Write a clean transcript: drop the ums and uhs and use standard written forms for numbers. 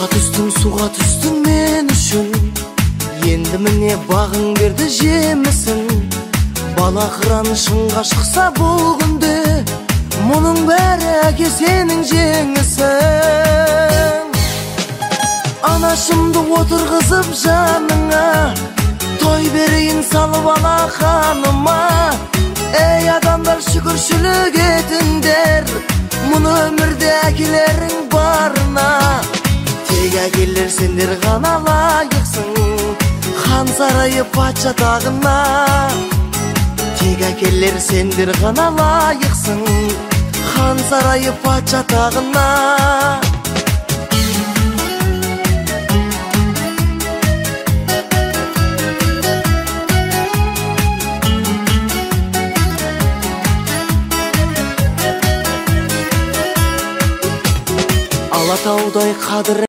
Отқа түстің, суға түстің мен үшін, енді міне бағың берді жемісін. Бала қыран шыңға шықса бұл күнде, мұның бәрі әке сенің жеңісің. Анашымды отырғызып жаныңа, той берейін салып алақаныма. Ей адамдар, шүкіршілік етіңдер, мұны өмірде әкелерің барына. Тек әкелер сендер ғана лайықсың хан сарайы патша тағына. Тек әкелер сендер ғана лайықсың хан сарайы патша тағына. Алатаудай қадір